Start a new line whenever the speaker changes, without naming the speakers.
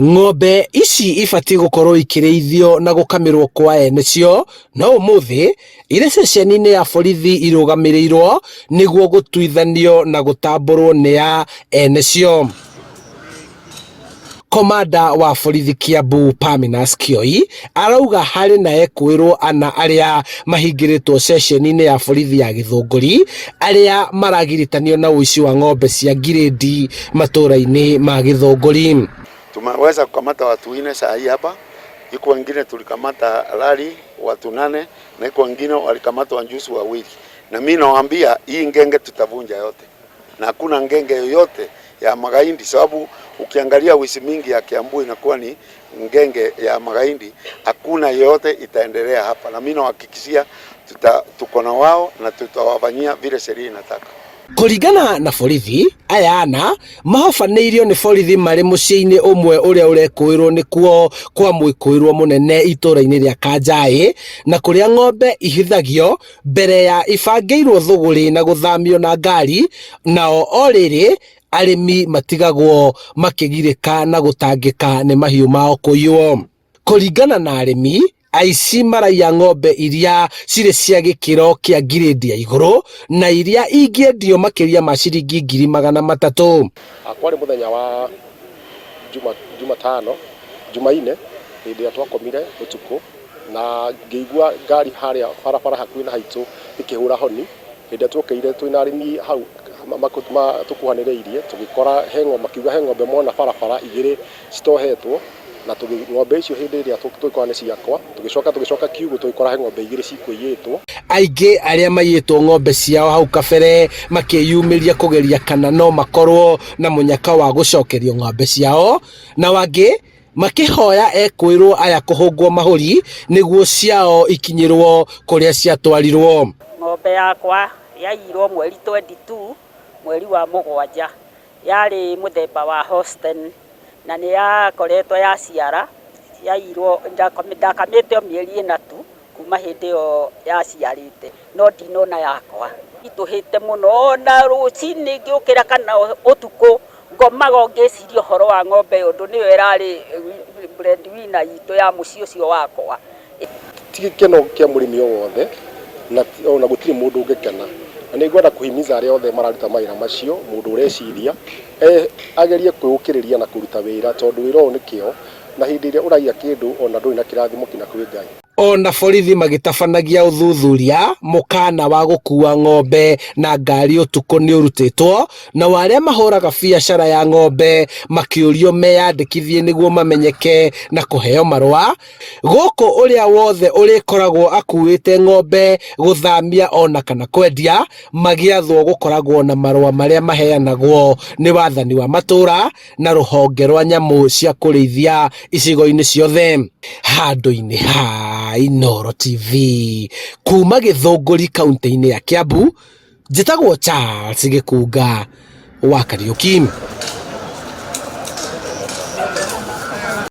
Ng'ombe ici ibatiĩ gũkorwo ikĩrĩithio na gũkamĩrwo kwa ene cio, no ũmũthĩ irĩ ceceni-inĩ ya borithi irũgamĩrĩirwo nĩguo gũtuithanio na gũtambũrwo nĩ a ene cio. Komanda wa borithi Kiambu Parmenas Kioi arauga harĩ na ekũĩrwo ana arĩa mahingĩrĩtwo ceceni-inĩ ya borithi ya Gĩthũngũri arĩa maragiritanio na ũici wa ng'ombe cia ngirĩndi matũra-inĩ ma Gĩthũngũri.
Tumeweza kukamata watu ine saa hii hapa, iko wengine tulikamata lari watu nane na iko wengine walikamatwa njusu wawili, na mimi nawaambia hii ngenge tutavunja yote, na hakuna ngenge yoyote ya magaidi, sababu ukiangalia wizi mingi ya Kiambu inakuwa ni ngenge ya magaidi. Hakuna yoyote itaendelea hapa, na mimi nawahakikishia tuko na wao na tutawafanyia vile sheria inataka.
Kũringana na borithi, aya ana mahobanĩirio nĩ borithi marĩ mũciĩ-inĩ ũmwe ũrĩa ũrekũĩrwo nĩkuo kwa mwĩkũĩrwo mũnene itũra-inĩ rĩa Kanjaĩ, na kũrĩa ng'ombe ihithagio mbere ya ibangĩirwo thũgũrĩ na gũthamio na ngari, nao o rĩrĩ arĩmi matigagwo makĩgirĩka na gũtangĩka nĩ mahiũ mao kũiywo. Kũringana na arĩmi, aici maraiya ng'ombe iria cirĩ cia gĩkĩro kĩa ngirĩndi ya igũrũ na iria ingĩendio makĩria ma ciringi 300,000.
Kwarĩ mũthenya wa Jumatano, Jumaine, hĩndĩ ĩrĩa twakomire ũtukũ na ngĩigua ngari harĩa barabara hakuhĩ na haitũ ĩkĩhũra honi. Hĩndĩ ĩrĩa twokĩire twĩna arĩmi hau tũkuhanĩrĩirie, tũgĩkora he ng'ombe, makiuga he ng'ombe mona barabara igĩrĩ citohetwo, na ng'ombe icio hĩndĩ ĩrĩa tũgĩkora nĩ ciakwa, tũgĩcoka kiugũ tũgĩkora he ng'ombe igĩrĩ cikũiyĩtwo.
Aingĩ arĩa maiyĩtwo ng'ombe ciao hau kabere makĩyumĩria kũgeria kana no makorwo na mũnyaka wa gũcokerio ng'ombe ciao, na wangĩ makĩhoya ekũĩrwo aya kũhũngwo mahũri nĩguo ciao ikinyĩrwo kũrĩa ciatwarirwo.
Ng'ombe yakwa yaiyirwo mweri 22 mweri wa mũgwanja, yarĩ mũthemba wa Holstein na nĩ yakoretwo yaciara, yaiyirwo ndakamĩte o mĩeri ĩna tu kuma hĩndĩ ĩyo yaciarĩte, no ndinona yakwa. Itũhĩte mũno ona rũcinĩ ngĩũkĩra kana ũtukũ ngomaga o ngĩciria ũhoro wa ng'ombe ĩyo ũndũ nĩyo ĩrarĩ breadwinner itũ ya mũciĩ ũcio wakwa.
Ti gĩkeno kĩa mũrĩmi o wothe na ona gũtirĩ mũndũ ũngĩkena, na nĩ ngwenda kũhimiza arĩa othe mararuta mawĩra macio, mũndũ ũreciria agerie kwĩũkĩrĩria na kũruta wĩra, tondũ wĩra ũyũ nĩ kĩo, na hĩndĩ ĩrĩa ũraiya kĩndũ ona ndũrĩ na kĩrathimo kinya kwĩ Ngai.
Ona borithi magĩtabanagia ũthuthuria, mũkana wa gũkua ng'ombe na ngari ũtukũ nĩ ũrutĩtwo, nao arĩa mahũraga biacara ya ng'ombe makĩũrio meyandĩkithie nĩguo mamenyeke na kũheo marũa. Gũkũ ũrĩa wothe ũrĩkoragwo akuĩte ng'ombe gũthamia ona kana kwendia magĩathwo gũkoragwo na marũa marĩa maheanagwo nĩ wathani wa matũra na rũhonge rwa nyamũ cia kũrĩithia icigo-inĩ ciothe. Handũ-inĩ ha Inooro TV kuma Gĩthũngũri kaunti-inĩ ya Kiambu, njĩtagwo Charles Gĩkunga wa Kariũki.